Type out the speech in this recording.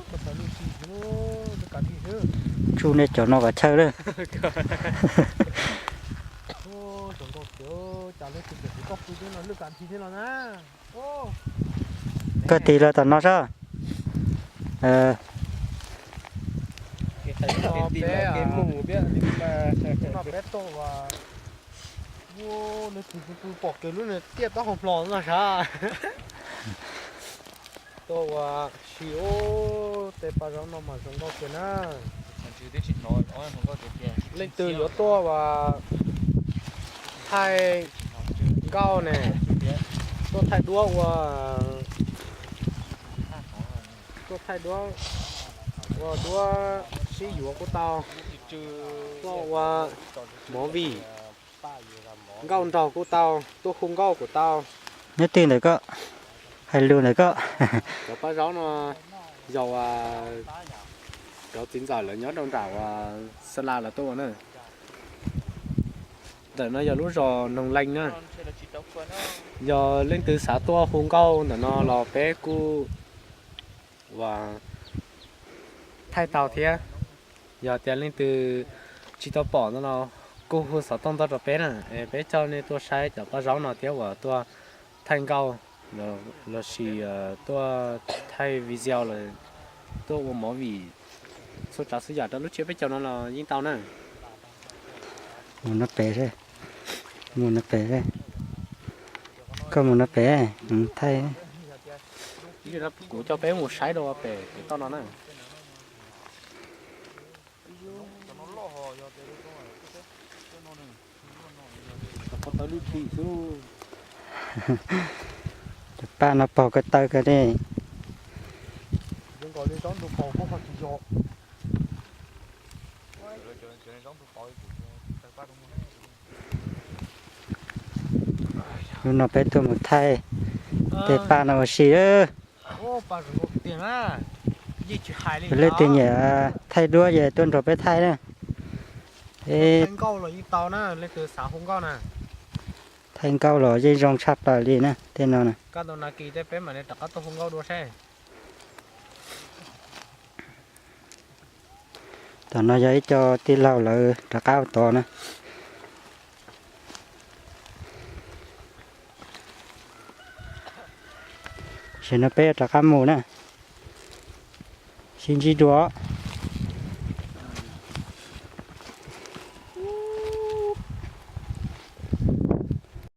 Koj tau lwj si xwb, lwj kav dhi xwb. Tsuj nej cov no kom chaw lawm. Ua, zoo nkauj tiag, cas leej twg tseem tiv koj pw thiab no, lwj kav dhi thiab no na. Koj tig los tom no sab. Peb tuaj ua, leej twg pw pom kiag lub niag tiaj taub hau hlo no sab. Tuaj ua si, tej paj zaub no mas zoo nkauj tiag na. Leej twg yuav tuaj ua thaij nkauj ne, tuaj thaij duab ua, tuaj thaij duab, ua duab sib yuav kuj tau, tuaj ua movie nkauj nraug kuj tau, tuaj hu nkauj kuj tau. Nyob twg ntawm koj? Hais lus ntawm koj. Cov paj zaub no yog cov txiv ntxawm lawv nyob rau nram uas Sa La lawv tuaj ua na. Ntawm no yog lub zos Noog Leej na. Yog leej twg xav tuaj hu nkauj ntawm no los peb kuj ua thaij tau thiab. Yog tias leej twg tsis tau pom no los kuj hu xov tooj tuaj rau peb na, es peb coj nej tuaj saib cov paj zaub no thiab uas tuaj thaij nkauj lossis tuaj thaij video los tuaj ua movie txhua tsav xwb yam rau lub tsiab peb caug no los yeej tau na. Mus no pem, mus no pem, koj mus no pem, thaij. Kuv coj peb mus saib rau pem pem toj no na. Cov paj no pog ko taw ko ne. Lub no peb tuaj mus thaij tej paj no ua si. Leej twg nyiam thaij duab ces tuaj nrog peb thaij na. Thaij nkauj los yeej zoo tshaj plaws li na tej no na. Tom no yog ib co tij laug lawv rov qab tod na. Tam sim no peb rov qab mus na. Sib ntsib dua.